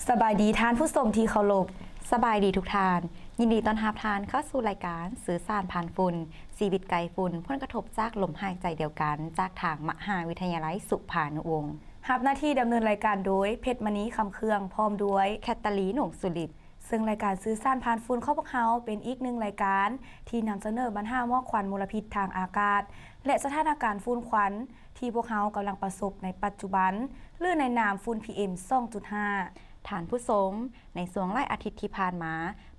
ສະບາຍດີທ່ານຜູ້ຊົມທີ່ເຄົາລົບ. ສະບາຍດີທຸກທ່ານ, ຍິນດີຕ້ອນຮັບທ່ານເຂົ້າສູ່ລາຍການສື່ສານຜ່ານຝຸ່ນ, ຊີວິດໄກຝຸ່ນ, ຜົນກະທົບຈາກລົມຫາຍໃຈດຽວກັນ ຈາກທາງມະຫາວິທະຍາໄລສຸພານຸວົງ. ຮັບໜ້າທີ່ດຳເນີນລາຍການໂດຍ ເພັດມະນີ ຄຳເຄື່ອງ ພ້ອມດ້ວຍ ແຄດຕາລີ ໜົງສຸລິດ. ເຊິ່ງລາຍການສື່ສານຜ່ານຝຸ່ນຂອງພວກເຮົາເປັນອີກໜຶ່ງລາຍການທີ່ນຳສະເໜີບັນຫາໝອກຄວັນມົນລະພິດທາງອາກາດ ແລະ ສະຖານະການຝຸ່ນຄວັນທີ່ພວກເຮົາກຳລັງປະສົບໃນປັດຈຸບັນ ຫຼື ໃນນາມຝຸ່ນ ພີເອັມ ສອງຈຸດຫ້າ. ທ່ານຜູ້ຊົມ, ໃນຊ່ວງຫຼາຍອາທິດທີ່ຜ່ານມາ,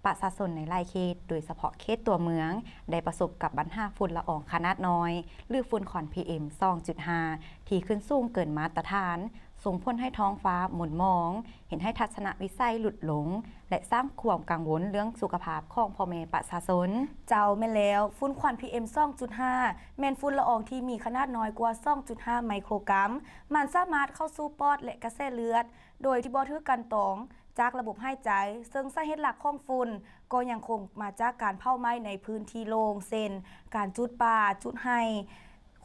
ປະຊາຊົນໃນຫຼາຍເຂດ, ໂດຍສະເພາະເຂດຕົວເມືອງ, ໄດ້ປະສົບກັບບັນຫາຝຸ່ນລະອອງຂະໜາດນ້ອຍ ຫຼື ຝຸ່ນຄວັນ ພີເອັມ ສອງຈຸດຫ້າ ທີ່ຂຶ້ນສູງເກີນມາດຕະຖານ, ສົ່ງຜົນໃຫ້ທ້ອງຟ້າມົນໝອງ, ເຮັດໃຫ້ທັດສະນະວິໄສຫຼຸດລົງ ແລະ ສ້າງຄວາມກັງວົນເລື່ອງສຸຂະພາບຂອງພໍ່ແມ່ປະຊາຊົນ. ເຈົ້າ, ແມ່ນແລ້ວ, ຝຸ່ນຄວັນ ພີເອັມ ສອງຈຸດຫ້າ ແມ່ນຝຸ່ນລະອອງທີ່ມີຂະໜາດນ້ອຍກວ່າ ສອງຈຸດຫ້າ ໄມໂຄຣກຣາມ. ມັນສາມາດເຂົ້າສູ່ປອດ ແລະ ກະແສເລືອດ ໂດຍທີ່ບໍ່ຖືກກັ່ນຕອງຈາກລະບົບຫາຍໃຈ, ເຊິ່ງສາເຫດຫຼັກຂອງຝຸ່ນກໍຍັງຄົງມາຈາກການເຜົາໄໝ້ໃນພື້ນທີ່ໂລ່ງ ເຊັ່ນ ການຈູດປ່າ, ຈູດໄຮ່,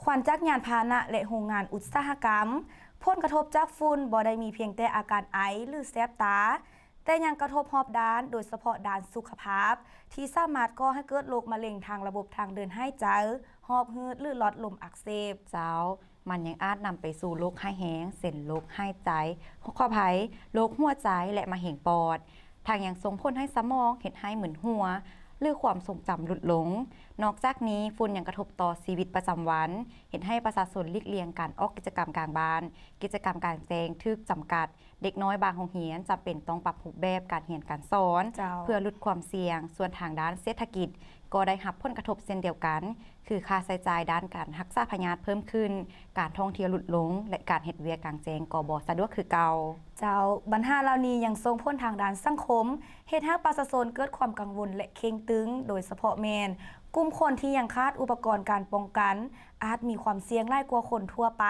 ຄວັນຈາກຍານພາຫະນະ ແລະ ໂຮງງານອຸດສາຫະກຳ. ຜົນກະທົບຈາກຝຸ່ນບໍ່ໄດ້ມີພຽງແຕ່ອາການໄອ ຫຼື ແສບຕາ, ແຕ່ຍັງກະທົບຮອບດ້ານ, ໂດຍສະເພາະດ້ານສຸຂະພາບ, ທີ່ສາມາດກໍ່ໃຫ້ເກີດໂລກມະເຮັງທາງລະບົບທາງເດີນຫາຍໃຈ, ຫອບຫືດ ຫຼື ຫຼອດລົມອັກເສບ. ເຈົ້າ, ມັນຍັງອາດນຳໄປສູ່ໂລກຮ້າຍແຮງ ເຊັ່ນ ໂລກຫາຍໃຈ, ຂໍອະໄພ, ໂລກຫົວໃຈ ແລະ ມະເຮັງປອດ. ທັງຍັງສົ່ງຜົນໃຫ້ສະໝອງ, ເຮັດໃຫ້ມຶນຫົວ ຫຼື ຄວາມຊົງຈຳຫຼຸດລົງ. ນອກຈາກນີ້, ຝຸ່ນຍັງກະທົບຕໍ່ຊີວິດປະຈຳວັນ, ເຮັດໃຫ້ປະຊາຊົນຫຼີກລ່ຽງການອອກກິດຈະກຳກາງບ້ານ, ກິດຈະກຳກາງແຈ້ງຖືກຈຳກັດ, ເດັກນ້ອຍບາງໂຮງຮຽນຈຳເປັນຕ້ອງປັບຮູບແບບການຮຽນການສອນ ເຈົ້າ ເພື່ອຫຼຸດຄວາມສ່ຽງ. ສ່ວນທາງດ້ານເສດຖະກິດກໍໄດ້ຮັບຜົນກະທົບເຊັ່ນດຽວກັນ, ຄືຄ່າໃຊ້ຈ່າຍດ້ານການຮັກສາພະຍາດເພີ່ມຂຶ້ນ, ການທ່ອງທ່ຽວຫຼຸດລົງ ແລະ ການເຮັດວຽກກາງແຈ້ງກໍບໍ່ສະດວກຄືເກົ່າ. ເຈົ້າ, ບັນຫາເຫຼົ່ານີ້ຍັງສົ່ງຜົນທາງດ້ານສັງຄົມ, ເຮັດໃຫ້ປະຊາຊົນເກີດຄວາມກັງວົນ ແລະ ເຄັ່ງຕຶງ, ໂດຍສະເພາະແມ່ນກຸ່ມຄົນທີ່ຍັງຂາດອຸປະກອນການປ້ອງກັນ, ອາດມີຄວາມສ່ຽງຫຼາຍກວ່າຄົນທົ່ວໄປ.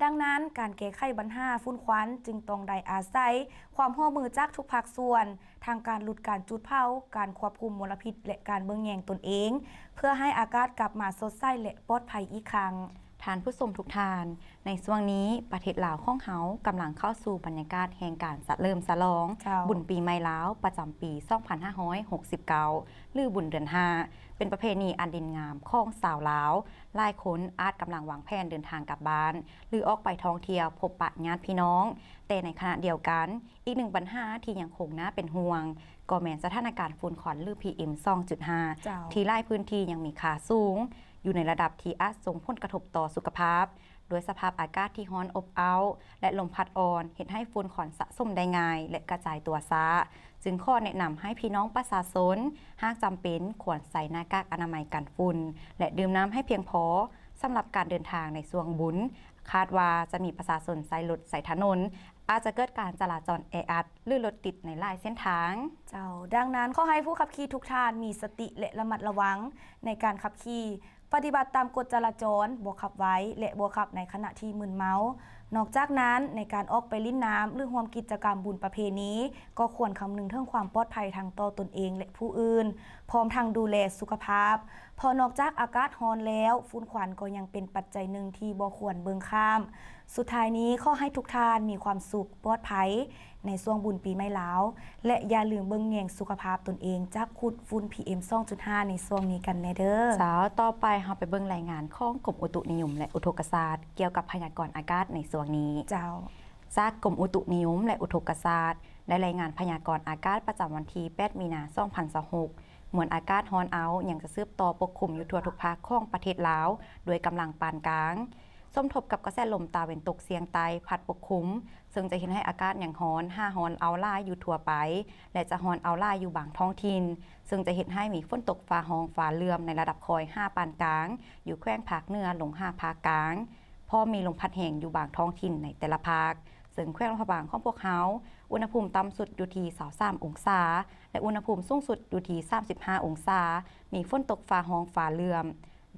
ດັ່ງນັ້ນ, ການແກ້ໄຂບັນຫາຝຸ່ນຄວັນຈຶ່ງຕ້ອງໄດ້ອາໄສຄວາມຮ່ວມມືຈາກທຸກພາກສ່ວນ, ທັງການຫຼຸດການຈູດເຜົາ, ການຄວບຄຸມມົນລະພິດ ແລະ ການເບິ່ງແຍງຕົນເອງ, ເພື່ອໃຫ້ອາກາດກັບມາສົດໃສ ແລະ ປອດໄພອີກຄັ້ງ. ທ່ານຜູ້ຊົມທຸກທ່ານ, ໃນຊ່ວງນີ້, ປະເທດລາວຂອງເຮົາກຳລັງເຂົ້າສູ່ບັນຍາກາດແຫ່ງການສະເຫຼີມສະຫຼອງ ເຈົ້າ ບຸນປີໃໝ່ລາວ ປະຈຳປີສອງພັນຫ້າຮ້ອຍຫົກສິບເກົ້າ ຫຼື ບຸນເດືອນຫ້າ ເປັນປະເພນີອັນດີງາມຂອງຊາວລາວ. ຫຼາຍຄົນອາດກຳລັງວາງແຜນເດີນທາງກັບບ້ານ ຫຼື ອອກໄປທ່ອງທ່ຽວພົບປະຍາດພີ່ນ້ອງ, ແຕ່ໃນຂະນະດຽວກັນ, ອີກໜຶ່ງບັນຫາທີ່ຍັງຄົງໜ້າເປັນຫ່ວງ ກໍແມ່ນສະຖານະການຝຸ່ນຄວັນ ຫຼື ພີເອັມ ສອງຈຸດຫ້າ ເຈົ້າ ທີ່ຫຼາຍພື້ນທີ່ຍັງມີຄ່າສູງ ຢູ່ໃນລະດັບທີ່ອາດສົ່ງຜົນກະທົບຕໍ່ສຸຂະພາບ, ດ້ວຍສະພາບອາກາດທີ່ຮ້ອນອົບອ້າວ ແລະ ລົມພັດອ່ອນ ເຮັດໃຫ້ຝຸ່ນຄວັນສະສົມໄດ້ງ່າຍ ແລະ ກະຈາຍຕົວຊ້າ. ຈຶ່ງຂໍແນະນຳໃຫ້ພີ່ນ້ອງປະຊາຊົນ, ຫາກຈຳເປັນ, ຄວນໃສ່ໜ້າກາກອະນາໄມກັນຝຸ່ນ ແລະ ດື່ມນ້ຳໃຫ້ພຽງພໍ. ສຳລັບການເດີນທາງໃນຊ່ວງບຸນ, ຄາດວ່າຈະມີປະຊາຊົນໃຊ້ລົດໃຊ້ຖະໜົນ, ອາດຈະເກີດການຈະລາຈອນແອອັດ ຫຼື ລົດຕິດໃນຫຼາຍເສັ້ນທາງ. ເຈົ້າ, ດັ່ງນັ້ນ, ຂໍໃຫ້ຜູ້ຂັບຂີ່ທຸກທ່ານມີສະຕິ ແລະ ລະມັດລະວັງໃນການຂັບຂີ່, ປະຕິບັດຕາມກົດຈະລາຈອນ, ບໍ່ຂັບໄວ ແລະ ບໍ່ຂັບໃນຂະນະທີ່ມຶນເມົາ. ນອກຈາກນັ້ນ, ໃນການອອກໄປຫຼິ້ນນ້ຳ ຫຼື ຮ່ວມກິດຈະກຳບຸນປະເພນີ, ກໍຄວນຄຳນຶງເຖິງຄວາມປອດໄພທັງຕໍ່ຕົນເອງ ແລະ ຜູ້ອື່ນ, ພ້ອມທັງດູແລສຸຂະພາບ, ເພາະນອກຈາກອາກາດຮ້ອນແລ້ວ, ຝຸ່ນຄວັນກໍຍັງເປັນປັດໄຈໜຶ່ງທີ່ບໍ່ຄວນເບິ່ງຂ້າມ. ສຸດທ້າຍນີ້, ຂໍໃຫ້ທຸກທ່ານມີຄວາມສຸກ, ປອດໄພ ໃນຊ່ວງບຸນປີໃໝ່ລາວ ແລະ ຢ່າລືມເບິ່ງແຍງສຸຂະພາບຕົນເອງຈາກຝຸ່ນ ພີເອັມ ສອງຈຸດຫ້າ ໃນຊ່ວງນີ້ກັນແດ່ເດີ. ເຈົ້າ, ຕໍ່ໄປເຮົາໄປເບິ່ງລາຍງານຂອງກົມອຸຕຸນິຍົມ ແລະ ອຸທົກກະສາດ ກ່ຽວກັບພະຍາກອນອາກາດໃນຊ່ວງນີ້. ເຈົ້າ. ຈາກກົມອຸຕຸນິຍົມ ແລະ ອຸທົກກະສາດ ໄດ້ລາຍງານພະຍາກອນອາກາດປະຈຳວັນທີແປດ ມີນາ ສອງພັນຊາວຫົກ, ມວນອາກາດຮ້ອນເອົ້າຍັງຈະສືບຕໍ່ປົກຄຸມຢູ່ທົ່ວທຸກພາກຂອງປະເທດລາວ ດ້ວຍກຳລັງປານກາງ. ສົມທົບກັບກະແສລົມຕາເວັນຕົກສຽງໃຕ້ພັດປົກຄຸມ, ເຊິ່ງຈະເຮັດໃຫ້ອາກາດຍັງຮ້ອນ ຫາຮ້ອນເອົ້າຫຼາຍຢູ່ທົ່ວໄປ ແລະ ຈະຮ້ອນເອົ້າຫຼາຍຢູ່ບາງທ້ອງຖິ່ນ, ເຊິ່ງຈະເຮັດໃຫ້ມີຝົນຕົກຟ້າຮ້ອງຟ້າເຫຼື້ອມໃນລະດັບຄ່ອຍຫາປານກາງ ຢູ່ແຂວງພາກເໜືອລົງຫາພາກກາງ, ພ້ອມມີລົມພັດແຮງຢູ່ບາງທ້ອງຖິ່ນໃນແຕ່ລະພາກ, ເຊິ່ງແຂວງຫຼວງພະບາງຂອງພວກເຮົາ ອຸນຫະພູມຕ່ຳສຸດຢູ່ທີ່ຊາວສາມອົງສາ ແລະ ອຸນຫະພູມສູງສຸດຢູ່ທີ່ສາມສິບຫ້າອົງສາ, ມີຝົນຕົກຟ້າຮ້ອງຟ້າເຫຼື້ອມ.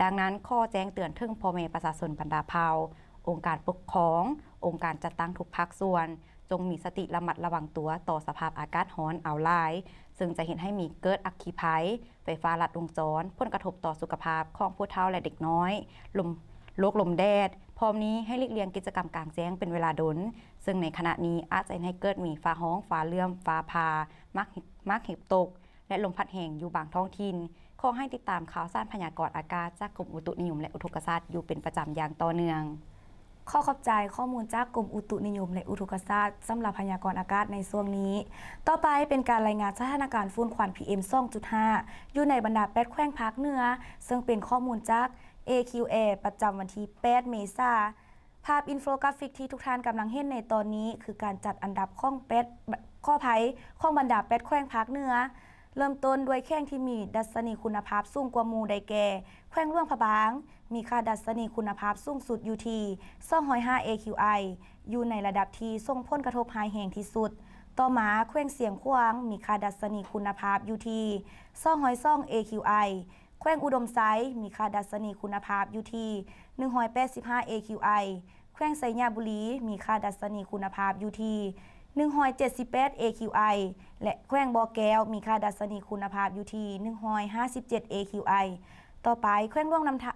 ດັ່ງນັ້ນ, ຂໍແຈ້ງເຕືອນເຖິງພໍ່ແມ່ປະຊາຊົນບັນດາເຜົ່າ, ອົງການປົກຄອງ, ອົງການຈັດຕັ້ງທຸກພາກສ່ວນ, ຈົ່ງມີສະຕິລະມັດລະວັງຕົວຕໍ່ສະພາບອາກາດຮ້ອນເອົ້າຫຼາຍ, ເຊິ່ງຈະເຮັດໃຫ້ມີເກີດອັກຄີໄພ, ໄຟຟ້າລັດວົງຈອນ, ຜົນກະທົບຕໍ່ສຸຂະພາບຂອງຜູ້ເຖົ້າ ແລະ ເດັກນ້ອຍ, ລົມ, ໂລກລົມແດດ, ພ້ອມນີ້ໃຫ້ຫຼີກລ່ຽງກິດຈະກຳກາງແຈ້ງເປັນເວລາດົນ, ເຊິ່ງໃນຂະນະນີ້ອາດຈະເຮັດໃຫ້ເກີດມີຟ້າຮ້ອງ, ຟ້າເຫຼື້ອມ, ຟ້າຜ່າ, ໝາກ ໝາກເຫັບຕົກ ແລະ ລົມພັດແຮງຢູ່ບາງທ້ອງຖິ່ນ. ຂໍໃຫ້ຕິດຕາມຂ່າວສານພະຍາກອນອາກາດຈາກກົມອຸຕຸນິຍົມ ແລະ ອຸທົກກະສາດຢູ່ເປັນປະຈຳຢ່າງຕໍ່ເນື່ອງ. ຂໍຂອບໃຈຂໍ້ມູນຈາກກົມອຸຕຸນິຍົມ ແລະ ອຸທົກກະສາດ ສຳລັບພະຍາກອນອາກາດໃນຊ່ວງນີ້. ຕໍ່ໄປເປັນການລາຍງານສະຖານະການຝຸ່ນຄວັນ ພີເອັມ ສອງຈຸດຫ້າ ຢູ່ໃນບັນດາແປດແຂວງພາກເໜືອ, ເຊິ່ງເປັນຂໍ້ມູນຈາກ ເອ ຄິວ ແອ ປະຈຳວັນທີ ແປດ ເມສາ. ພາບອິນໂຟກຣາຟິກທີ່ທຸກທ່ານກຳລັງເຫັນໃນຕອນນີ້ ຄືການຈັດອັນດັບຂອງແປດ ຂໍອະໄພ ຂອງບັນດາແປດແຂວງພາກເໜືອ. ເລີ່ມຕົ້ນດ້ວຍແຂວງທີ່ມີດັດຊະນີຄຸນນະພາບສູງກວ່າໝູ່ ໄດ້ແກ່ ແຂວງຫຼວງພະບາງ ມີຄ່າດັດຊະນີຄຸນນະພາບສູງສຸດຢູ່ທີ່ ສອງຮ້ອຍຫ້າ ເອ ຄິວ ໄອ ຢູ່ໃນລະດັບທີ່ສົ່ງຜົນກະທົບຮ້າຍແຮງທີ່ສຸດ. ຕໍ່ມາ ແຂວງຊຽງຂວາງ ມີຄ່າດັດຊະນີຄຸນນະພາບຢູ່ທີ່ ສອງຮ້ອຍສອງ ເອ ຄິວ ໄອ, ແຂວງອຸດົມໄຊ ມີຄ່າດັດຊະນີຄຸນນະພາບຢູ່ທີ່ ໜຶ່ງຮ້ອຍແປດສິບຫ້າ ເອ ຄິວ ໄອ, ແຂວງໄຊຍະບູລີ ມີຄ່າດັດຊະນີຄຸນນະພາບຢູ່ທີ່ ໜຶ່ງຮ້ອຍເຈັດສິບແປດ ເອ ຄິວ ໄອ ແລະ ແຂວງບໍ່ແກ້ວ ມີຄ່າດັດຊະນີຄຸນນະພາບຢູ່ທີ່ ໜຶ່ງຮ້ອຍຫ້າສິບເຈັດ ເອ ຄິວ ໄອ. ຕໍ່ໄປ ແຂວງຫຼວງນ້ຳທາ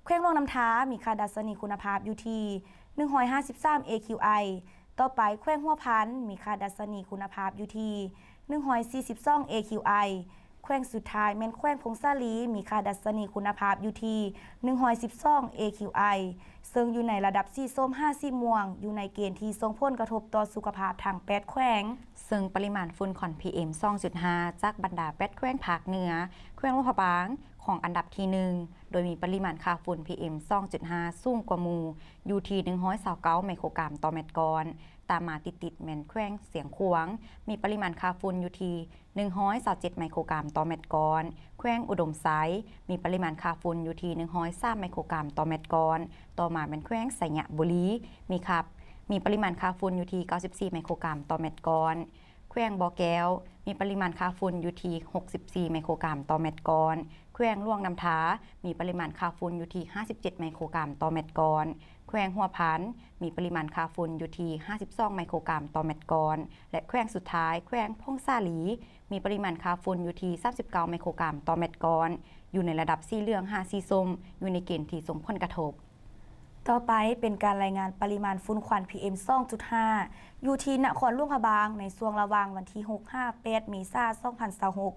ແຂວງຫຼວງນ້ຳທາ ມີຄ່າດັດຊະນີຄຸນນະພາບຢູ່ທີ່ ໜຶ່ງຮ້ອຍຫ້າສິບສາມ ເອ ຄິວ ໄອ. ຕໍ່ໄປ ແຂວງຫົວພັນ ມີຄ່າດັດຊະນີຄຸນນະພາບຢູ່ທີ່ ໜຶ່ງຮ້ອຍສີ່ສິບສອງ ເອ ຄິວ ໄອ. ແຂວງສຸດທ້າຍແມ່ນແຂວງຜົ້ງສາລີ ມີຄ່າດັດຊະນີຄຸນນະພາບຢູ່ທີ່ ໜຶ່ງຮ້ອຍສິບສອງ ເອ ຄິວ ໄອ ເຊິ່ງຢູ່ໃນລະດັບສີສົ້ມຫາສີມ່ວງ ຢູ່ໃນເກນທີ່ສົ່ງຜົນກະທົບຕໍ່ສຸຂະພາບທັງແປດແຂວງ. ເຊິ່ງປະລິມານຝຸ່ນຄວັນ ພີເອັມ ສອງຈຸດຫ້າ ຈາກບັນດາແປດແຂວງພາກເໜືອ, ແຂວງຫຼວງພະບາງ ຄອງອັນດັບທີໜຶ່ງ ໂດຍມີປະລິມານຄ່າຝຸ່ນ ພີເອັມ ສອງຈຸດຫ້າ ສູງກວ່າໝູ່ ຢູ່ທີ່ ໜຶ່ງຮ້ອຍຊາວເກົ້າ ໄມໂຄຣກຣາມຕໍ່ແມັດກ້ອນ. ຕາມມາຕິດໆແມ່ນແຂວງຊຽງຂວາງ ມີປະລິມານຄ່າຝຸ່ນຢູ່ທີ່ ໜຶ່ງຮ້ອຍຊາວເຈັດ ໄມໂຄຣກຣາມຕໍ່ແມັດກ້ອນ, ແຂວງອຸດົມໄຊ ມີປະລິມານຄ່າຝຸ່ນຢູ່ທີ່ ໜຶ່ງຮ້ອຍສາມ ໄມໂຄຣກຣາມຕໍ່ແມັດກ້ອນ. ຕໍ່ມາແມ່ນແຂວງໄຊຍະບູລີ ມີຄ່າ ມີປະລິມານຄ່າຝຸ່ນຢູ່ທີ່ ເກົ້າສິບສີ່ ໄມໂຄຣກຣາມຕໍ່ແມັດກ້ອນ. ແຂວງບໍ່ແກ້ວ ມີປະລິມານຄ່າຝຸ່ນຢູ່ທີ່ ຫົກສິບສີ່ ໄມໂຄຣກຣາມຕໍ່ແມັດກ້ອນ, ແຂວງຫຼວງນ້ຳທາ ມີປະລິມານຄ່າຝຸ່ນຢູ່ທີ່ ຫ້າສິບເຈັດ ໄມໂຄຣກຣາມຕໍ່ແມັດກ້ອນ, ແຂວງຫົວພັນ ມີປະລິມານຄ່າຝຸ່ນຢູ່ທີ່ ຫ້າສິບສອງ ໄມໂຄຣກຣາມຕໍ່ແມັດກ້ອນ ແລະ ແຂວງສຸດທ້າຍ ແຂວງຜົ້ງສາລີ ມີປະລິມານຄ່າຝຸ່ນຢູ່ທີ່ ສາມສິບເກົ້າ ໄມໂຄຣກຣາມຕໍ່ແມັດກ້ອນ, ຢູ່ໃນລະດັບສີເຫຼືອງຫາສີສົ້ມ ຢູ່ໃນເກນທີ່ສົ່ງຜົນກະທົບ. ຕໍ່ໄປເປັນການລາຍງານປະລິມານຝຸ່ນຄວັນ ພີເອັມ ສອງຈຸດຫ້າ ຢູ່ທີ່ນະຄອນຫຼວງພະບາງ ໃນຊ່ວງລະຫວ່າງວັນທີ ຫົກ ຫາ ແປດ ເມສາ ສອງພັນຊາວຫົກ.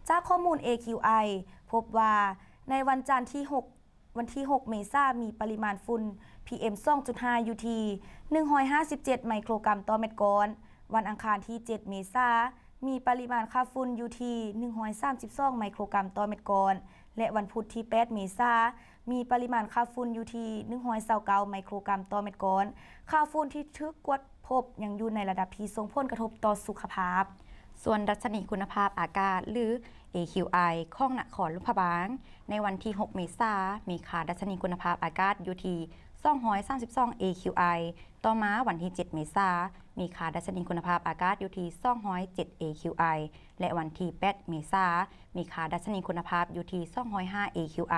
ຈາກຂໍ້ມູນ ເອ ຄິວ ໄອ ພົບວ່າໃນວັນຈັນທີ ຫົກ ວັນທີ ຫົກ ເມສາ ມີປະລິມານຝຸ່ນ ພີເອັມ ສອງຈຸດຫ້າ ຢູ່ທີ່ ໜຶ່ງຮ້ອຍຫ້າສິບເຈັດ ໄມໂຄຣກຣາມຕໍ່ແມັດກ້ອນ, ວັນອັງຄານທີ ເຈັດ ເມສາ ມີປະລິມານຄ່າຝຸ່ນຢູ່ທີ່ ໜຶ່ງຮ້ອຍສາມສິບສອງ ໄມໂຄຣກຣາມຕໍ່ແມັດກ້ອນ ແລະ ວັນພຸດທີ ແປດ ເມສາ ມີປະລິມານຄ່າຝຸ່ນຢູ່ທີ່ ໜຶ່ງຮ້ອຍຊາວເກົ້າ ໄມໂຄຣກຣາມຕໍ່ແມັດກ້ອນ. ຄ່າຝຸ່ນທີ່ຖືກກວດພົບຍັງຢູ່ໃນລະດັບທີ່ສົ່ງຜົນກະທົບຕໍ່ສຸຂະພາບ. ສ່ວນດັດຊະນີຄຸນນະພາບອາກາດ ຫຼື ເອ ຄິວ ໄອ ຂອງນະຄອນຫຼວງພະບາງ ໃນວັນທີ ຫົກ ເມສາ ມີຄ່າດັດຊະນີຄຸນນະພາບອາກາດຢູ່ທີ່ ສອງຮ້ອຍສາມສິບສອງ ເອ ຄິວ ໄອ. ຕໍ່ມາວັນທີ ເຈັດ ເມສາ ມີຄ່າດັດຊະນີຄຸນນະພາບອາກາດຢູ່ທີ່ ສອງຮ້ອຍເຈັດ ເອ ຄິວ ໄອ ແລະ ວັນທີ ແປດ ເມສາ ມີຄ່າດັດຊະນີຄຸນນະພາບຢູ່ທີ່ ສອງຮ້ອຍຫ້າ ເອ ຄິວ ໄອ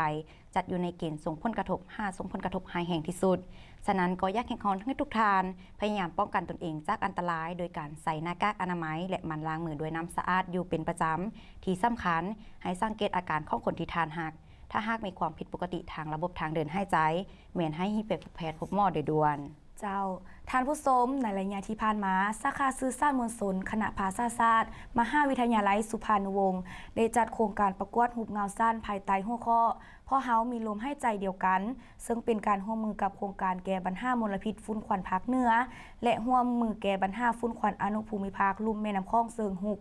ຈັດຢູ່ໃນເກນສົ່ງຜົນກະທົບ ຫາສົ່ງຜົນກະທົບຮ້າຍແຮງທີ່ສຸດ. ສະນັ້ນກໍຢາກຮຽກຮ້ອງໃຫ້ທຸກທ່ານພະຍາຍາມປ້ອງກັນຕົນເອງຈາກອັນຕະລາຍ ໂດຍການໃສ່ໜ້າກາກອະນາໄມ ແລະ ໝັ່ນລ້າງມືດ້ວຍນ້ຳສະອາດຢູ່ເປັນປະຈຳ. ທີ່ສຳຄັນ, ໃຫ້ສັງເກດອາການຂອງຄົນທີ່ທ່ານຮັກ. ຖ້າຫາກມີຄວາມຜິດປົກກະຕິທາງລະບົບທາງເດີນຫາຍໃຈ, ແມ່ນໃຫ້ຮີບໄປພົບແພດພົບໝໍໂດຍດ່ວນ. ເຈົ້າ, ທ່ານຜູ້ຊົມ, ໃນໄລຍະທີ່ຜ່ານມາ, ສາຂາສື່ສານມວນຊົນ ຄະນະພາສາສາດ ມະຫາວິທະຍາໄລສຸພານຸວົງ ໄດ້ຈັດໂຄງການປະກວດຮູບເງົາສັ້ນ ພາຍໃຕ້ຫົວຂໍ້ ເພາະເຮົາມີລົມຫາຍໃຈດຽວກັນ, ເຊິ່ງເປັນການຮ່ວມມືກັບໂຄງການແກ້ບັນຫາມົນລະພິດຝຸ່ນຄວັນພາກເໜືອ ແລະ ຮ່ວມມືແກ້ບັນຫາຝຸ່ນຄວັນອະນຸພູມິພາກລຸ່ມແມ່ນ້ຳຂອງເຊີງຮຸກ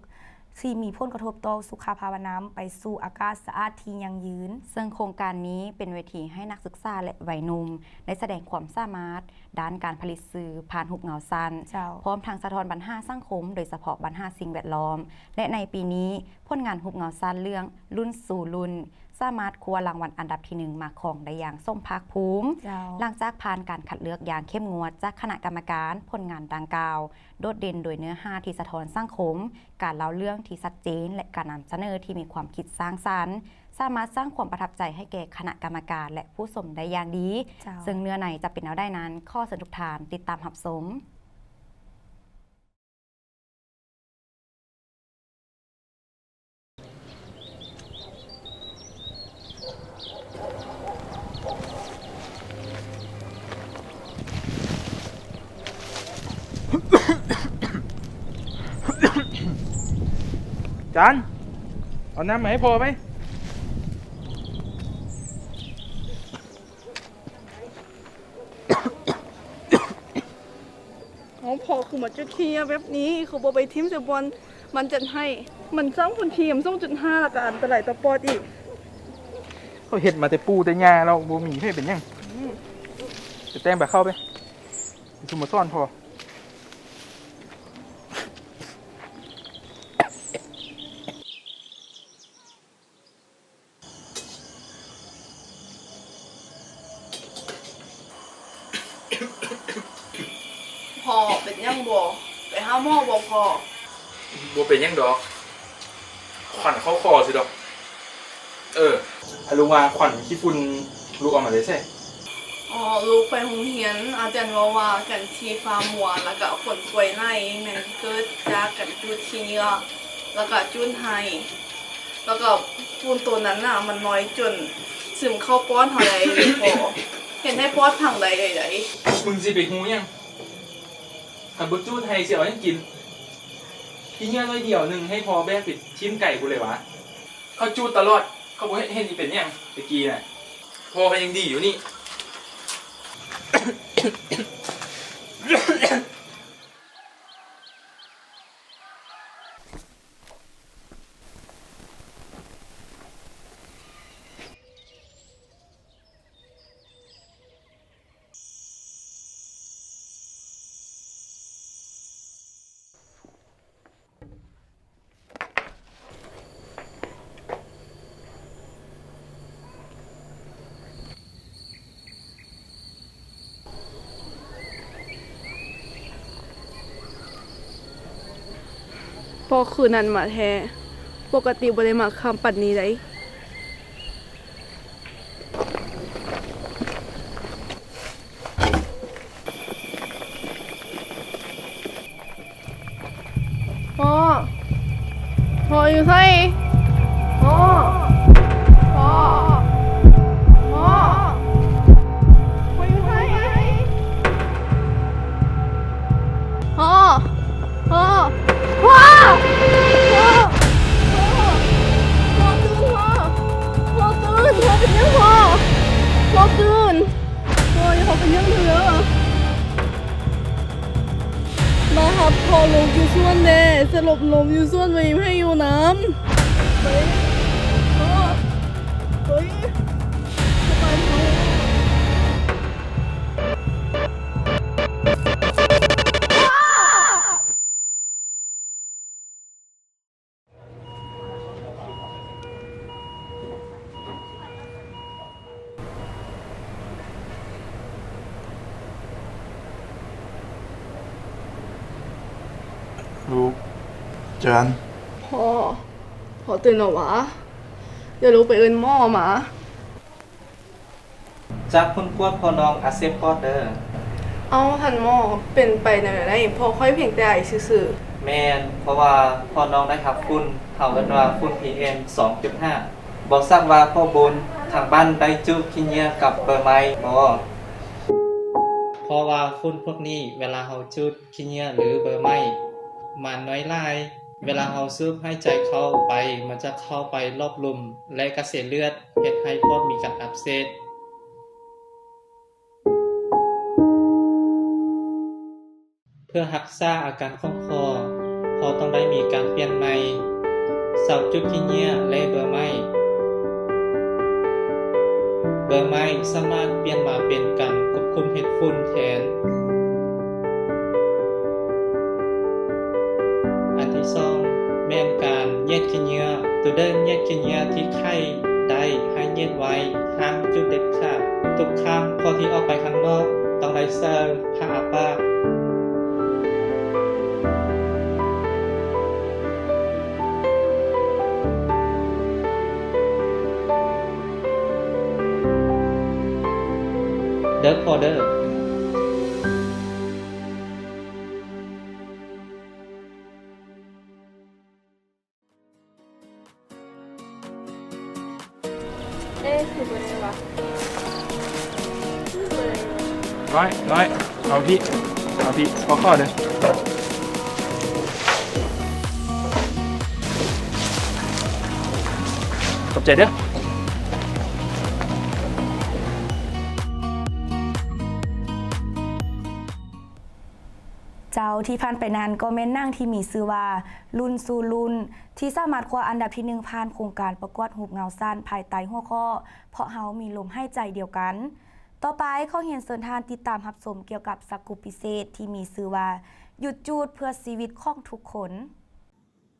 ທີ່ມີຜົນກະທົບຕໍ່ສຸຂະພາບນຳໄປສູ່ອາກາດສະອາດທີ່ຢັ້ງຢືນ. ເຊິ່ງໂຄງການນີ້ເປັນເວທີໃຫ້ນັກສຶກສາ ແລະ ໄວໜຸ່ມໄດ້ສະແດງຄວາມສາມາດດ້ານການຜະລິດສື່ຜ່ານຮູບເງົາສັ້ນ, ເຈົ້າ. ພ້ອມທັງສະທ້ອນບັນຫາສັງຄົມ, ໂດຍສະເພາະບັນຫາສິ່ງແວດລ້ອມ, ແລະ ໃນປີນີ້ ຜົນງານຮູບເງົາສັ້ນເລື່ອງລຸ້ນສູ່ລຸ້ນ ສາມາດຄວ້າລາງວັນອັນດັບທີໜຶ່ງມາຄອງໄດ້ຢ່າງສົມພາກພູມ. ເຈົ້າ. ຫຼັງຈາກຜ່ານການຄັດເລືອກຢ່າງເຂັ້ມງວດຈາກຄະນະກຳມະການ, ຜົນງານດັ່ງກ່າວໂດດເດັ່ນໂດຍເນື້ອຫາທີ່ສະທ້ອນສັງຄົມ, ການເລົ່າເລື່ອງທີ່ຊັດເຈນ ແລະ ການນຳສະເໜີທີ່ມີຄວາມຄິດສ້າງສັນ, ສາມາດສ້າງຄວາມປະທັບໃຈໃຫ້ແກ່ຄະນະກຳມະການ ແລະ ຜູ້ຊົມໄດ້ຢ່າງດີ. ເຈົ້າ. ເຊິ່ງເນື້ອໃນຈະເປັນແນວໃດນັ້ນ, ຂໍເຊີນທຸກທ່ານຕິດຕາມຮັບຊົມ. ຈານ ເອົານ້ຳມາໃຫ້ພໍ່ໄປ. ເອົາ ພໍ່ຄືມາຈຸດຂີ້ເຫຍື້ອແບບນີ້ ຄືບໍ່ໄປຖິ້ມໃສ່ບ່ອນມັນຈັດໃຫ້. ມັນສ້າງຝຸ່ນ ພີເອັມ ສອງຈຸດຫ້າ ແລ້ວກໍອັນຕະລາຍຕໍ່ປອດອີກ. ເຂົາເຮັດມາແຕ່ປູ່ແຕ່ຍ່າແລ້ວ ບໍ່ມີໃຜເປັນຫຍັງ. ອືມ ໄປແຕ່ງ ໄປເຂົ້າໄປ ໄປຊຸມມາສອນພໍ່. ພໍ່ເປັນຫຍັງບໍ່? ໄປຫາໝໍບໍ່ພໍ່? ບໍ່ເປັນຫຍັງດອກ ຂວັນເຂົ້າຄໍຊື່ດອກ. ເອີ ອາລຸງວ່າຂວັນຂີ້ຝຸ່ນ ລູກເອົາມາແຕ່ໃສ? ອໍ ລູກໄປໂຮງຮຽນ ອາຈານເວົ້າວ່າການທີ່ຟ້າມົວ ແລ້ວກະຝົນຕົກຫຼາຍ ແມ່ນເກີດຈາກການຈູດຂີ້ເຫຍື້ອ ແລ້ວກະຈູດໄຮ ແລ້ວກະຝຸ່ນໂຕນັ້ນນະ ມັນນ້ອຍຈົນຊຶມເຂົ້າປອດເຮົາໄດ້ບໍ່ພໍ ເຮັດໃຫ້ປອດພັງໄດ້ເລີຍໃດ໋. ມຶງຊິໄປຮູ້ຫຍັງ? ຄັນບໍ່ຈູດໄຮຊິເອົາຫຍັງກິນ? ຂີ້ເຫຍື້ອໜ້ອຍດຽວໜຶ່ງໃຫ້ພໍ່ແບກໄປຖິ້ມໄກພຸ້ນເລີຍຫວາ? ເຂົາຈູດຕະຫຼອດ ເຂົາບໍ່ເຮັດ ເຮັດນີ້ເປັນຫຍັງ? ແຕ່ກີ້ນະ ພໍ່ເຂົາຍັງດີຢູ່ນີ້. ພໍຄືນັ້ນມາແທ້ ປົກກະຕິບໍ່ໄດ້ມາຄ່ຳປານນີ້ໃດ໋. ພໍ່ ພໍ່ຢູ່ໃສ? ພໍ່ ພໍ່ ພໍ່ ພໍ່ຢູ່ໃສ? ພໍ່ ພໍ່ ພໍ່ ພໍ່ ພໍ່ ພໍ່ຕື່ນ ພໍ່ ພໍ່ຕື່ນ ພໍ່ເປັນຫຍັງ ພໍ່? ພໍ່ຕື່ນ ພໍ່ຢ່າເຂົ້າໄປຍັງເທື່ອ. ມາຮັບພໍ່ລົງຢູ່ສວນແດ່ ສະຫຼົບລົມຢູ່ສວນ ບໍ່ມີໃຜຢູ່ນຳ. ໄປ ພໍ່ ໄປ ສະບາຍດີ. ລູກ ຈານ. ພໍ່ ພໍ່ຕື່ນແລ້ວຫວາ? ດຽວລູກໄປເອີ້ນໝໍມາ. ຈາກຜົນກວດພໍ່ນ້ອງອັກເສບປອດເດີ. ເອົ້າ ທ່ານໝໍ ເປັນໄປແນວໃດ? ພໍ່ຂ້ອຍພຽງແຕ່ໄອຊື່ໆ. ແມ່ນ ເພາະວ່າພໍ່ນ້ອງໄດ້ຮັບຝຸ່ນ ເຮົາເອີ້ນວ່າຝຸ່ນ ພີເອັມ ສອງຈຸດຫ້າ. ບໍ່ຊາບວ່າພໍ່ບຸນທາງບ້ານໄດ້ຈູດຂີ້ເຫຍື້ອກັບເບີໄມ້ບໍ່? ເພາະວ່າຝຸ່ນພວກນີ້ ເວລາເຮົາຈູດ ຂີ້ເຫຍື້ອ ຫຼື ເບີໄມ້ ມັນນ້ອຍຫຼາຍ. ເວລາເຮົາສູບຫາຍໃຈເຂົ້າໄປ ມັນຈະເຂົ້າໄປລອບລຸ່ມ ແລະ ກະແສເລືອດ ເຮັດໃຫ້ປອດມີການອັກເສບ. ເພື່ອຮັກສາອາການຂອງພໍ່, ພໍ່ຕ້ອງໄດ້ມີການປ່ຽນໃໝ່, ເຊົາຈູດຂີ້ເຫຍື້ອ ແລະ ເບີໄມ້. ເບີໄມ້ສາມາດປ່ຽນມາເປັນການຄວບຄຸມເຮັດຝຸ່ນແທນ. ອັນທີສອງ ແມ່ນການຫຍຽດຂີ້ເຫຍື້ອ. ໂຕເດີຫຍຽດຂີ້ເຫຍື້ອທີ່ໄຂ້ໄດ້ໃຫ້ຫຍຽດໄວ້, ຫ້າມຈູດເດັດຂາດ. ທຸກຄັ້ງພໍ່ທີ່ອອກໄປຂ້າງນອກ ຕ້ອງໄດ້ໃສ່ຜ້າອາບປາກ. ເດີພໍ່ເດີ. ເອ ຄືບໍ່ໄດ້ວະ ຄືບໍ່ໄດ້ວະ. ນ້ອຍ ນ້ອຍ ເອົາພີ້ ເອົາພີ້ ຂໍຂໍເດີ. ໃຈເດີ້. ເຈົ້າ, ທີ່ຜ່ານໄປນັ້ນກໍແມ່ນໜັງທີ່ມີຊື່ວ່າ ລຸ້ນສູ່ລຸ້ນ ທີ່ສາມາດຄວ້າອັນດັບທີໜຶ່ງ ຜ່ານໂຄງການປະກວດຮູບເງົາສັ້ນ ພາຍໃຕ້ຫົວຂໍ້ ເພາະເຮົາມີລົມຫາຍໃຈດຽວກັນ. ຕໍ່ໄປຂໍຮຽນເຊີນທ່ານຕິດຕາມຮັບຊົມກ່ຽວກັບສະກຸບພິເສດທີ່ມີຊື່ວ່າ ຢຸດຈູດເພື່ອຊີວິດຂອງທຸກຄົນ.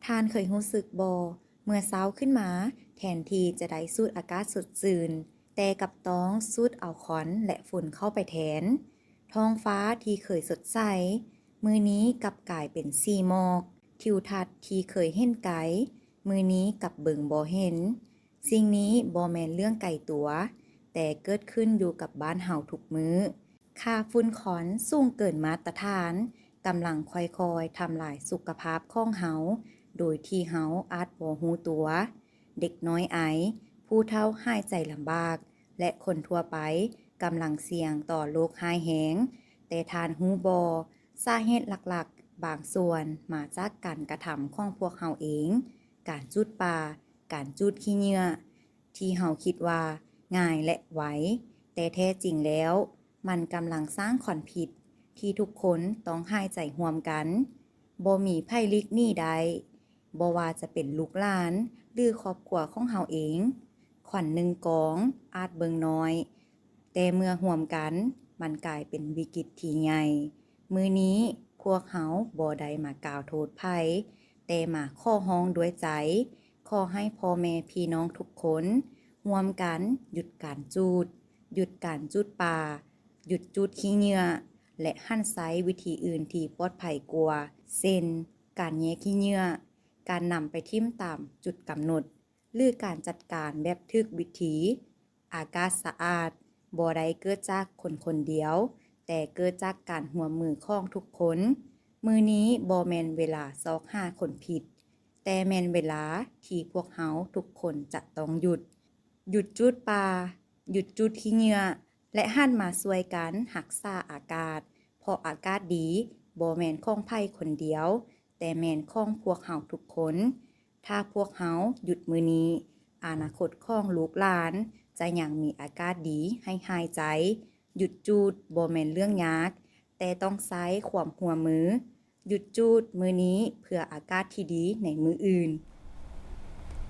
ທ່ານເຄີຍຮູ້ສຶກບໍ່? ເມື່ອເຊົ້າຂຶ້ນມາ, ແທນທີ່ຈະໄດ້ສູດອາກາດສົດຊື່ນ, ແຕ່ກັບຕ້ອງສູດເອົາຄວັນ ແລະ ຝຸ່ນເຂົ້າໄປແທນ. ທ້ອງຟ້າທີ່ເຄີຍສົດໃສ, ມື້ນີ້ກັບກາຍເປັນສີໝອກ. ທິວທັດທີ່ເຄີຍເຫັນໄກ, ມື້ນີ້ກັບເບິ່ງບໍ່ເຫັນ. ສິ່ງນີ້ບໍ່ແມ່ນເລື່ອງໄກຕົວ, ແຕ່ເກີດຂຶ້ນຢູ່ກັບບ້ານເຮົາທຸກມື້. ຄ່າຝຸ່ນຄວັນສູງເກີນມາດຕະຖານ ກຳລັງຄ່ອຍໆທຳລາຍສຸຂະພາບຂອງເຮົາ ໂດຍທີ່ເຮົາອາດບໍ່ຮູ້ຕົວ. ເດັກນ້ອຍໄອ, ຜູ້ເຖົ້າຫາຍໃຈລຳບາກ ແລະ ຄົນທົ່ວໄປກຳລັງສ່ຽງຕໍ່ໂລກຮ້າຍແຮງ. ແຕ່ທ່ານຮູ້ບໍ່? ສາເຫດຫຼັກໆບາງສ່ວນມາຈາກການກະທຳຂອງພວກເຮົາເອງ, ການຈູດປ່າ, ການຈູດຂີ້ເຫຍື້ອ ທີ່ເຮົາຄິດວ່າງ່າຍ ແລະ ໄວ, ແຕ່ແທ້ຈິງແລ້ວ ມັນກຳລັງສ້າງຄວັນພິດທີ່ທຸກຄົນຕ້ອງຫາຍໃຈຮ່ວມກັນ. ບໍ່ມີໃຜຫຼີກໜີໄດ້, ບໍ່ວ່າຈະເປັນລູກຫຼານ ຫຼື ຄອບຄົວຂອງເຮົາເອງ. ຄວັນໜຶ່ງກອງອາດເບິ່ງນ້ອຍ, ແຕ່ເມື່ອຮວມກັນ, ມັນກາຍເປັນວິກິດທີ່ໃຫຍ່. ມື້ນີ້ພວກເຮົາບໍ່ໄດ້ມາກ່າວໂທດໃຜ, ແຕ່ມາຂໍຮ້ອງດ້ວຍໃຈ. ຂໍໃຫ້ພໍ່ແມ່ພີ່ນ້ອງທຸກຄົນຮ່ວມກັນຢຸດການຈູດ, ຢຸດການຈູດປ່າ, ຢຸດຈູດຂີ້ເຫຍື້ອ ແລະ ຫັນໃຊ້ວິທີອື່ນທີ່ປອດໄພກວ່າ ເຊັ່ນ ການແຍກຂີ້ເຫຍື້ອ, ການນຳໄປຖິ້ມຕາມຈຸດກຳນົດ ຫຼື ການຈັດການແບບຖືກວິທີ. ອາກາດສະອາດບໍ່ໄດ້ເກີດຈາກຄົນຄົນດຽວ, ແຕ່ເກີດຈາກການຮ່ວມມືຂອງທຸກຄົນ. ມື້ນີ້ບໍ່ແມ່ນເວລາຊອກຫາຄົນຜິດ, ແຕ່ແມ່ນເວລາທີ່ພວກເຮົາທຸກຄົນຈະຕ້ອງຢຸດ. ຢຸດຈູດປ່າ, ຢຸດຈູດຂີ້ເຫຍື້ອ ແລະ ຫັນມາຊ່ວຍກັນຮັກສາອາກາດ, ເພາະອາກາດດີບໍ່ແມ່ນຂອງໃຜຄົນດຽວ, ແຕ່ແມ່ນຂອງພວກເຮົາທຸກຄົນ. ຖ້າພວກເຮົາຢຸດມື້ນີ້, ອະນາຄົດຂອງລູກຫຼານຈະຍັງມີອາກາດດີໃຫ້ຫາຍໃຈ. ຢຸດຈູດບໍ່ແມ່ນເລື່ອງຍາກ, ແຕ່ຕ້ອງໃຊ້ຄວາມຮ່ວມມື. ຢຸດຈູດມື້ນີ້ເພື່ອອາກາດທີ່ດີໃນມື້ອື່ນ.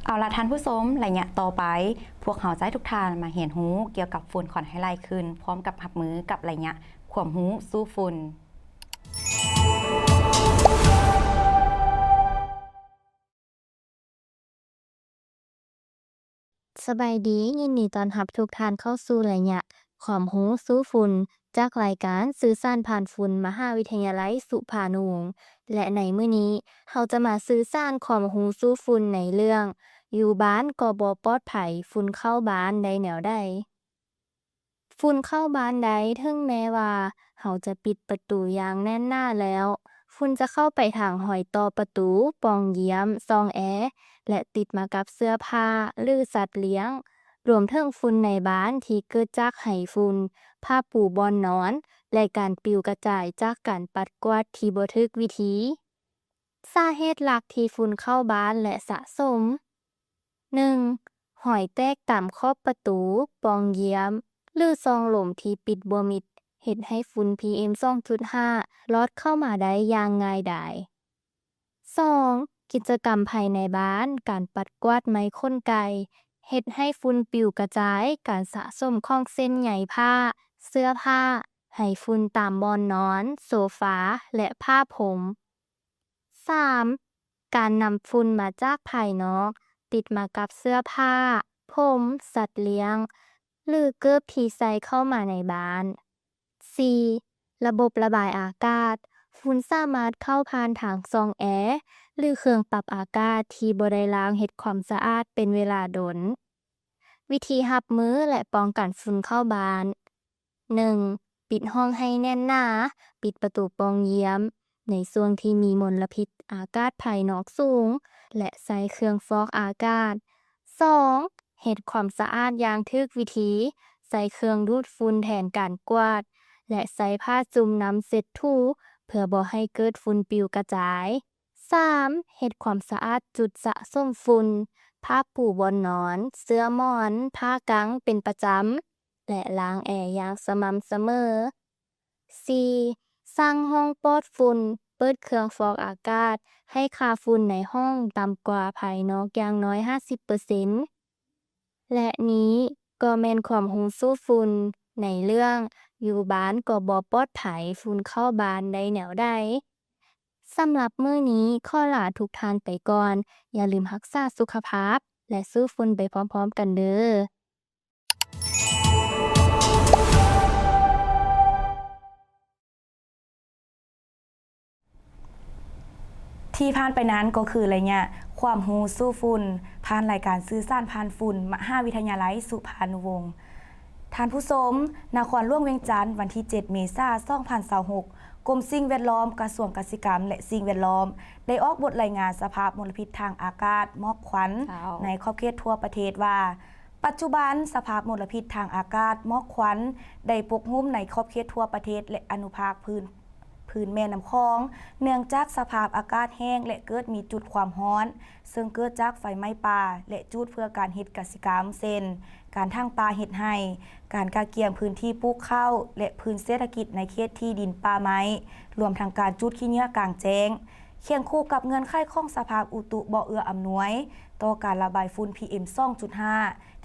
ເອົາລະທ່ານຜູ້ຊົມ, ໄລຍະຕໍ່ໄປ, ພວກເຮົາຈະໃຫ້ທຸກທ່ານມາຮຽນຮູ້ກ່ຽວກັບຝຸ່ນຄວັນໃຫ້ຫຼາຍຂຶ້ນ, ພ້ອມກັບຮັບມືກັບໄລຍະຄວາມຮູ້ສູ້ຝຸ່ນ. ສະບາຍດີ, ຍິນດີຕ້ອນຮັບທຸກທ່ານເຂົ້າສູ່ໄລຍະຄວາມຮູ້ສູ້ຝຸ່ນ ຈາກລາຍການສື່ສານຜ່ານຝຸ່ນ ມະຫາວິທະຍາໄລສຸພານຸວົງ ແລະ ໃນມື້ນີ້ເຮົາຈະມາສື່ສານຄວາມຮູ້ສູ້ຝຸ່ນໃນເລື່ອງ ຢູ່ບ້ານກໍບໍ່ປອດໄພ, ຝຸ່ນເຂົ້າບ້ານໄດ້ແນວໃດ? ຝຸ່ນເຂົ້າບ້ານໄດ້ ເຖິງແມ້ວ່າເຮົາຈະປິດປະຕູຢ່າງແໜ້ນໜາແລ້ວ, ຝຸ່ນຈະເຂົ້າໄປທາງຮອຍຕໍ່ປະຕູ, ປ່ອງຢ້ຽມ, ຊ່ອງແອ ແລະ ຕິດມາກັບເສື້ອຜ້າ ຫຼື ສັດລ້ຽງ, ລວມເຖິງຝຸ່ນໃນບ້ານທີ່ເກີດຈາກໄຫຝຸ່ນ, ຜ້າປູບ່ອນນອນ ແລະ ການປິວກະຈາຍຈາກການປັດກວາດທີ່ບໍ່ຖືກວິທີ. ສາເຫດຫຼັກທີ່ຝຸ່ນເຂົ້າບ້ານ ແລະ ສະສົມ. ໜຶ່ງ, ຮອຍແຕກຕາມຂອບປະຕູ, ປ່ອງຢ້ຽມ ຫຼື ຊ່ອງລົມທີ່ປິດບໍ່ມິດ ເຮັດໃຫ້ຝຸ່ນ ພີເອັມ ສອງຈຸດຫ້າ ລອດເຂົ້າມາໄດ້ຢ່າງງ່າຍດາຍ. ສອງ, ກິດຈະກຳພາຍໃນບ້ານ, ການປັດກວາດໄໝຂົນໄກ່ ເຮັດໃຫ້ຝຸ່ນປິວກະຈາຍ, ການສະສົມຂອງເສັ້ນໃຍຜ້າ, ເສື້ອຜ້າ, ໄຫຝຸ່ນຕາມບ່ອນນອນ, ໂຊຟາ ແລະ ຜ້າພົມ. ສາມ, ການນຳຝຸ່ນມາຈາກພາຍນອກ ຕິດມາກັບເສື້ອຜ້າ, ຜົມ, ສັດລ້ຽງ ຫຼື ເກີບທີ່ໃສ່ເຂົ້າມາໃນບ້ານ. ສີ່, ລະບົບລະບາຍອາກາດ, ຝຸ່ນສາມາດເຂົ້າຜ່ານທາງຊ່ອງແອ ຫຼື ເຄື່ອງປັບອາກາດທີ່ບໍ່ໄດ້ລ້າງເຮັດຄວາມສະອາດເປັນເວລາດົນ. ວິທີຮັບມື ແລະ ປ້ອງກັນຝຸ່ນເຂົ້າບ້ານ. ໜຶ່ງ, ປິດຫ້ອງໃຫ້ແໜ້ນໜາ, ປິດປະຕູປ່ອງຢ້ຽມ ໃນຊ່ວງທີ່ມີມົນລະພິດອາກາດພາຍນອກສູງ ແລະ ໃຊ້ເຄື່ອງຟອກອາກາດ. ສອງ, ເຮັດຄວາມສະອາດຢ່າງຖືກວິທີ, ໃຊ້ເຄື່ອງດູດຝຸ່ນແທນການກວາດ ແລະ ໃຊ້ຜ້າຈຸ່ມນ້ຳເຊັດຖູ ເພື່ອບໍ່ໃຫ້ເກີດຝຸ່ນປິວກະຈາຍ. ສາມ, ເຮັດຄວາມສະອາດຈຸດສະສົມຝຸ່ນ, ຜ້າປູບ່ອນນອນ, ເສື່ອໝອນ, ຜ້າກັງເປັນປະຈຳ ແລະ ລ້າງແອຢ່າງສະໝ່ຳສະເໝີ. ສີ່, ສ້າງຫ້ອງປອດຝຸ່ນ, ເປີດເຄື່ອງຟອກອາກາດໃຫ້ຄ່າຝຸ່ນໃນຫ້ອງຕ່ຳກວ່າພາຍນອກຢ່າງໜ້ອຍຫ້າສິບເປີເຊັນ. ແລະ ນີ້ກໍແມ່ນຄວາມຮູ້ສູ້ຝຸ່ນໃນເລື່ອງ ຢູ່ບ້ານກໍບໍ່ປອດໄພ, ຝຸ່ນເຂົ້າບ້ານໄດ້ແນວໃດ. ສຳລັບມື້ນີ້ຂໍລາທຸກທ່ານໄປກ່ອນ. ຢ່າລືມຮັກສາສຸຂະພາບ ແລະ ສູ້ຝຸ່ນໄປພ້ອມໆກັນເດີ້. ທີ່ຜ່ານໄປນັ້ນກໍຄືໄລຍະຄວາມຮູ້ສູ້ຝຸ່ນ ຜ່ານລາຍການສື່ສານຜ່ານຝຸ່ນ ມະຫາວິທະຍາໄລສຸພານຸວົງ. ທ່ານຜູ້ຊົມ, ນະຄອນຫຼວງວຽງຈັນ, ວັນທີເຈັດ ເມສາ ສອງພັນຊາວຫົກ, ກົມສິ່ງແວດລ້ອມ, ກະຊວງກະສິກຳ ແລະ ສິ່ງແວດລ້ອມ ໄດ້ອອກບົດລາຍງານສະພາບມົນລະພິດທາງອາກາດ, ໝອກຄວັນ ເຈົ້າ ໃນຂອບເຂດທົ່ວປະເທດວ່າ ປັດຈຸບັນ ສະພາບມົນລະພິດທາງອາກາດ, ໝອກຄວັນ ໄດ້ປົກຫຸ້ມໃນຂອບເຂດທົ່ວປະເທດ ແລະ ອະນຸພາກພື້ນ ພື້ນແມ່ນ້ຳຂອງ ເນື່ອງຈາກສະພາບອາກາດແຫ້ງ ແລະ ເກີດມີຈຸດຄວາມຮ້ອນ ເຊິ່ງເກີດຈາກໄຟໄໝ້ປ່າ ແລະ ຈູດເພື່ອການເຮັດກະສິກຳ ເຊັ່ນ ການຖາງປ່າເຮັດໄຮ່, ການກະກຽມພື້ນທີ່ປູກເຂົ້າ ແລະ ພື້ນເສດຖະກິດໃນເຂດທີ່ດິນປ່າໄມ້, ລວມທັງການຈູດຂີ້ເຫຍື້ອກາງແຈ້ງ, ຄຽງຄູ່ກັບເງື່ອນໄຂຂອງສະພາບອຸຕຸບໍ່ເອື້ອອຳນວຍຕໍ່ການລະບາຍຝຸ່ນ ພີເອັມ ສອງຈຸດຫ້າ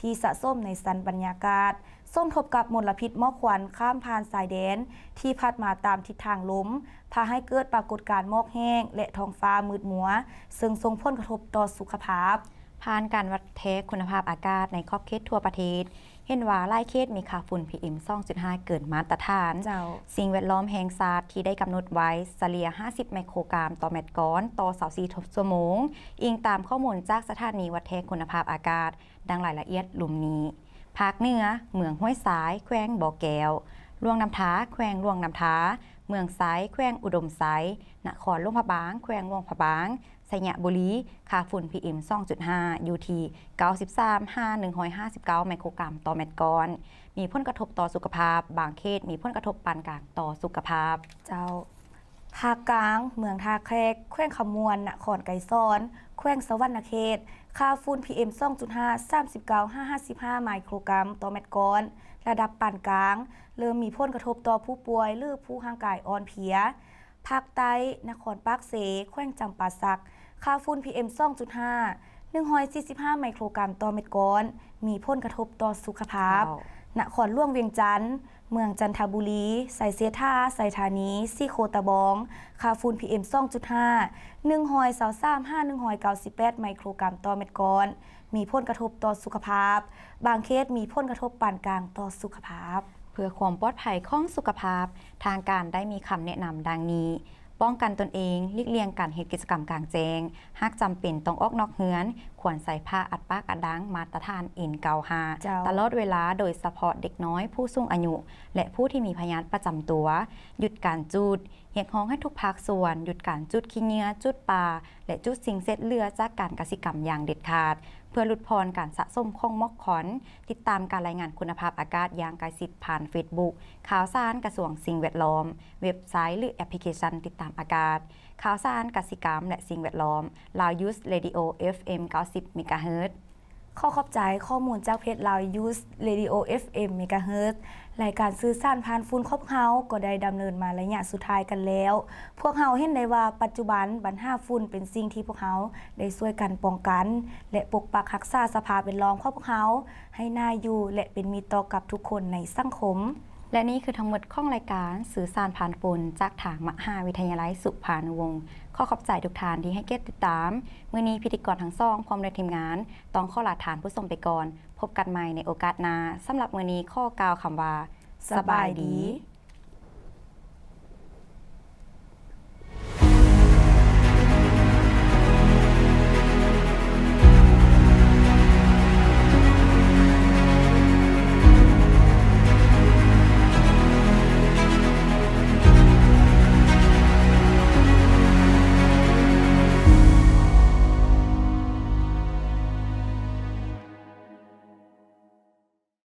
ທີ່ສະສົມໃນຊັ້ນບັນຍາກາດ, ສົມທົບກັບມົນລະພິດໝອກຄວັນຂ້າມຜ່ານຊາຍແດນທີ່ພັດມາຕາມທິດທາງລົມ, ພາໃຫ້ເກີດປາກົດການໝອກແຫ້ງ ແລະ ທ້ອງຟ້າມືດມົວ, ເຊິ່ງສົ່ງຜົນກະທົບຕໍ່ສຸຂະພາບ. ຜ່ານການວັດແທກຄຸນນະພາບອາກາດໃນຂອບເຂດທົ່ວປະເທດ, ເຫັນວ່າຫຼາຍເຂດມີຄ່າຝຸ່ນ ພີເອັມ ສອງຈຸດຫ້າ ເກີນມາດຕະຖານ. ເຈົ້າ. ສິ່ງແວດລ້ອມແຫ່ງຊາດທີ່ໄດ້ກຳນົດໄວ້ສະເລ່ຍຫ້າສິບໄມໂຄຣກຣາມຕໍ່ແມັດກ້ອນຕໍ່ຊາວສີ່ຊົ່ວໂມງ, ອີງຕາມຂໍ້ມູນຈາກສະຖານີວັດແທກຄຸນນະພາບອາກາດ ດັ່ງລາຍລະອຽດລຸ່ມນີ້. ພາກເໜືອ, ເມືອງຫ້ວຍຊາຍ, ແຂວງບໍ່ແກ້ວ, ຫຼວງນ້ຳທາ, ແຂວງຫຼວງນ້ຳທາ, ເມືອງໄຊ, ແຂວງອຸດົມໄຊ, ນະຄອນຫຼວງພະບາງ, ແຂວງຫຼວງພະບາງ, ໄຊຍະບູລີ, ຄ່າຝຸ່ນ ພີເອັມ ສອງຈຸດຫ້າ ຢູ່ທີ່ ເກົ້າສິບສາມ ຫາ ໜຶ່ງຮ້ອຍຫ້າສິບເກົ້າ ໄມໂຄຣກຣາມຕໍ່ແມັດກ້ອນ, ມີຜົນກະທົບຕໍ່ສຸຂະພາບ, ບາງເຂດມີຜົນກະທົບປານກາງຕໍ່ສຸຂະພາບ. ເຈົ້າ. ພາກກາງ, ເມືອງທ່າແຂກ, ແຂວງຄຳມ່ວນ, ນະຄອນໄກສອນ, ແຂວງສະຫວັນນະເຂດ, ຄ່າຝຸ່ນ ພີເອັມ ສອງຈຸດຫ້າ ສາມສິບເກົ້າ ຫາ ຫ້າສິບຫ້າ ໄມໂຄຣກຣາມຕໍ່ແມັດກ້ອນ, ລະດັບປານກາງ, ເລີ່ມມີຜົນກະທົບຕໍ່ຜູ້ປ່ວຍ ຫຼື ຜູ້ຮ່າງກາຍອ່ອນເພຍ. ພາກໃຕ້, ນະຄອນປາກເຊ, ແຂວງຈຳປາສັກ, ຄ່າຝຸ່ນ ພີເອັມ ສອງຈຸດຫ້າ ໜຶ່ງຮ້ອຍສີ່ສິບຫ້າ ໄມໂຄຣກຣາມຕໍ່ແມັດກ້ອນ, ມີຜົນກະທົບຕໍ່ສຸຂະພາບ. ເຈົ້າ. ນະຄອນຫຼວງວຽງຈັນ, ເມືອງຈັນທະບູລີ, ໄຊເສດຖາ, ໄຊທານີ, ສີໂຄຕະບອງ, ຄ່າຝຸ່ນ ພີເອັມ ສອງຈຸດຫ້າ ໜຶ່ງຮ້ອຍຊາວສາມ ຫາ ໜຶ່ງຮ້ອຍເກົ້າສິບແປດ ໄມໂຄຣກຣາມຕໍ່ແມັດກ້ອນ, ມີຜົນກະທົບຕໍ່ສຸຂະພາບ, ບາງເຂດມີຜົນກະທົບປານກາງຕໍ່ສຸຂະພາບ. ເພື່ອຄວາມປອດໄພຂອງສຸຂະພາບ, ທາງການໄດ້ມີຄຳແນະນຳດັ່ງນີ້. ປ້ອງກັນຕົນເອງ, ຫຼີກລ່ຽງການເຮັດກິດຈະກຳກາງແຈ້ງ. ຫາກຈຳເປັນຕ້ອງອອກນອກເຮືອນ, ຄວນໃສ່ຜ້າອັດປາກອັດດັງມາດຕະຖານ ເອັນເກົ້າຫ້າ ເຈົ້າ ຕະຫຼອດເວລາ, ໂດຍສະເພາະເດັກນ້ອຍ, ຜູ້ສູງອາຍຸ ແລະ ຜູ້ທີ່ມີພະຍາດປະຈຳຕົວ. ຢຸດການຈູດ. ຮຽກຮ້ອງໃຫ້ທຸກພາກສ່ວນຢຸດການຈູດຂີ້ເຫຍື້ອ, ຈູດປ່າ ແລະ ຈູດສິ່ງເສດເຫຼືອຈາກການກະສິກຳຢ່າງເດັດຂາດ, ເພື່ອຫຼຸດຜ່ອນການສະສົມຂອງໝອກຄວັນ. ຕິດຕາມການລາຍງານຄຸນນະພາບອາກາດຢ່າງໃກ້ຊິດຜ່ານເຟສບຸກ, ຂ່າວສານກະຊວງສິ່ງແວດລ້ອມ, ເວັບໄຊ ຫຼື ແອັບພລິເຄຊັນຕິດຕາມອາກາດ, ຂ່າວສານກະສິກຳ ແລະ ສິ່ງແວດລ້ອມ, Lao Youth Radio ເອັຟເອັມ ເກົ້າສິບ ເມກາເຮີດ. ຂໍຂອບໃຈຂໍ້ມູນຈາກເພຈ Lao Youth Radio ເອັຟເອັມ ເມກາເຮີດ. ລາຍການສື່ສານຜ່ານຝຸ່ນຂອງພວກເຮົາກໍໄດ້ດຳເນີນມາໄລຍະສຸດທ້າຍກັນແລ້ວ. ພວກເຮົາເຫັນໄດ້ວ່າປັດຈຸບັນບັນຫາຝຸ່ນເປັນສິ່ງທີ່ພວກເຮົາໄດ້ຊ່ວຍກັນປ້ອງກັນ ແລະ ປົກປັກຮັກສາສະພາບແວດລ້ອມຂອງພວກເຮົາໃຫ້ໜ້າຢູ່ ແລະ ເປັນມິດຕໍ່ກັບທຸກຄົນໃນສັງຄົມ. ແລະ ນີ້ຄືທັງໝົດຂອງລາຍການສື່ສານຜ່ານຝຸ່ນ ຈາກທາງມະຫາວິທະຍາໄລສຸພານຸວົງ. ຂໍຂອບໃຈທຸກທ່ານທີ່ໃຫ້ກຽດຕິດຕາມ. ມື້ນີ້ພິທີກອນທັງສອງ ພ້ອມດ້ວຍທີມງານ ຕ້ອງຂໍລາທ່ານຜູ້ຊົມໄປກ່ອນ. ພົບກັນໃໝ່ໃນໂອກາດໜ້າ. ສຳລັບມື້ນີ້ຂໍກ່າວຄຳວ່າ ສະບາຍດີ.